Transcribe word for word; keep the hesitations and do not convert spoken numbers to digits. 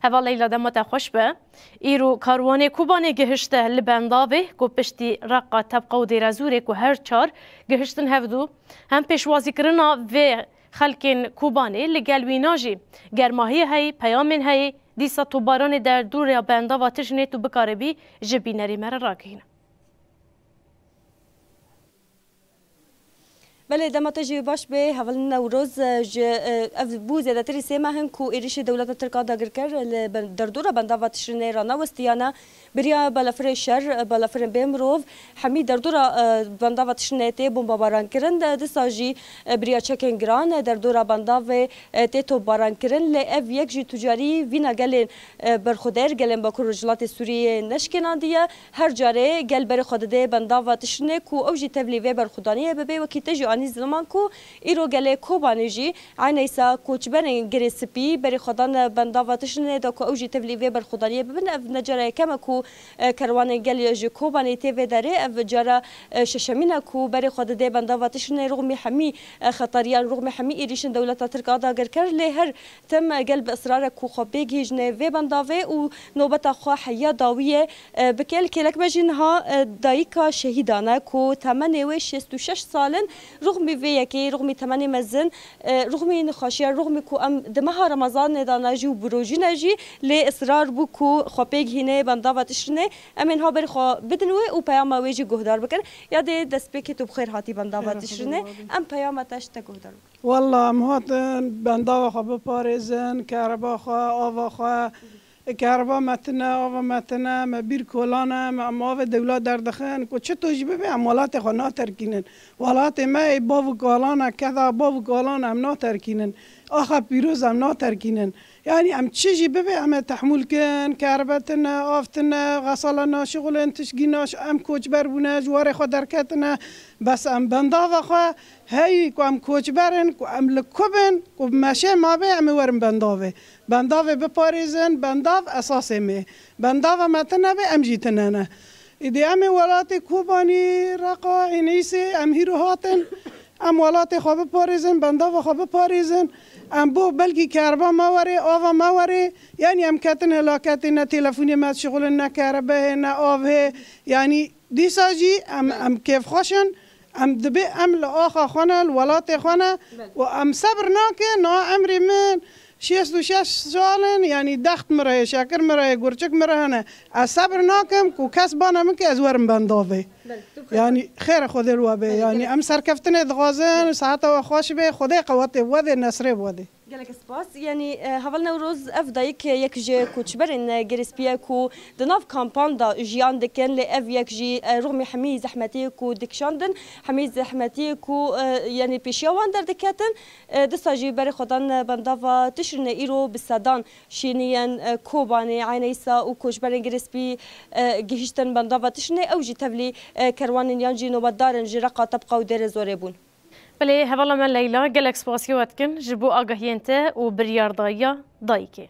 Heval Leyla, dema te xweş be. Îro karwanê Kobanê gihişte li Bendavê ku piştî Reqa, Tebqa û Dêrezûrê ku her çar gihiştin hevdû, hem pêşwazîkirina vê xelkên Kobanê li gel wîna jî germahiyê heyî, peyamên heyî, dîsa topbaranê derdora Bendava Tişinê tu bikaribî ji bînerê me re ragihîne. Belê, dema te jî baş bê, hevalin Newroz, e, ji, e, ev bû zêdetirî sê meh in ku êrişê dewleta Tirk a dagirker li ben-, derdora Bendava Tişinê ranewestiyane. Beriya balafirê şer, e, balafirên bê mirov, hemî derdora, e, Bendava Tişinê tê bombabaran kirin. De disa jî, e, beriya çekên giran, e, derdora Bendavê, e, tê topbaran kirin. Lê ev yek jî tu carî vîna gelên, e, berxwedêr, gelên Bakur Rojhilatê Sûriyê neşkênandiye. Her carê gel berê xwe didê Bendava Tişinê ku ew jî tevlî vê berxwedaniyê bibe. Wekî te jî anî ziman ku îro gelê Kobanê jî eyneysa koçberên Girê Spî berê xwe dane Bendava Tişinê de ku ew jî tevlî vê berxwedaniyê bibin. Ev ne cara yekem e ku, e, kerwanên gel ji Kobanê tê vê derê. Ev cara, e, şeşemîn e ku berê xwe didê Bendava Tişinê. Rûxmî hemî, e, xetariyan, rûxmî hemî êrîşên dewleta Tirk a dagirker, lê her tim gel bi israr e ku xwe bêgihîjne vê bendavê û nobeta xwe heya dawiyê, e, bike. Li kêlek me jî niha, e, dayika şehîdan e ku temenê wê şêst û şeş sal in. Rûxmî vê yekê, rûxmî temenê mezin, e, rûxmî nexweşiya, rûxmî ku em di meha Remezanê de ne jî û bi rojî ne jî, lê israr bû ku xwe pêgihîne bendava Tişrinê. Em ê niha berê xwe bidin wê û peyama wê jî guhdar bikin. Ya dê destpêkê tu bi xêr hatî bendava Xêr Tişrinê. Xwedê bi we be. Em peyama te ji te guhdar bikin. Walla em hatin bendava xwe biparêzin, kereba xwe, ava xwe. Kereba me tine, ava me tine, me bîr kolan e, me, em avê dewla derdixin. Ku çito jî bibe, em welatê xwe naterkînin. Welatê me ê bav û kalan e, keda bav û kalan e, em naterkînin. Axa pîroz em naterkînin. Yanî em çi jî bibe, em ê tehmûl kin, kerebe tine, av tine, xesala naşixulin, tişkî naş-, em koçber bûne, ji warê xwe derketine. Bes em bendava xwe, hey ku em koçber in, ku em li ku bin, ku meşê mabe, em ê werin bendavê. Bendavê biparêzin, bendav esasê me. Bendava me tine be, em jî tine ne. Îdî em ê welatê Kobanî, Reqa, Înîsê, em hîro hatin. Em welatê xwe biparêzin, bendava xwe biparêzin. Em bo belkî kerba me werê, ava me werê. Yanî em ketin helaketê, ne telefonê me dişixulin, ne kerebe hê, ne av hê. Yanî dîsa jî em, em kêfxweş in. Em dibê em li axa xwe ne, li welatê xwe ne. Belê. Û em sebir nakin, niha emrê min şêst û şeş sal in, yanî dext min re ye, şekir min re ye, gurçik min re hene. Ez sebir nakim ku kes bane min ke ez werim bendavê. Belê, tu bi xêr. Yanî xêra Xwedê li we be. Belê, yanî gelek em serkeftinê dixwazin, siheta we xweş be, Xwedê qewetê bi we dê, nesrê bi we dê. Gelek spas. Yanî, e, Heval Newroz, ev dayik yek ji koçberên, e, Girê Spî ye ku di nav kampan de jiyan dikin, lê ev yek jî, e, rûxmî hemî zehmetiyê ku dikişandin, hemî zehmetiyê ku, e, yanî pêşiya wan derdiketin, e, disa jî berê xwe dan, e, bendava Tişrinê. Îro bi sedan şêniyên, e, Kobanê, Eyneysa û koçberên Girê Spî, e, gihîştin bendava Tişrinê. Ew jî tevlî, e, kerwanên yan jî nobetdarin ji Reqa, Tebqa û Dêrê Zorê bûn. Belê, hevala me Leyla, gelek spasiya we dikin ji bo agahiyên te û biryardayiya dayikê.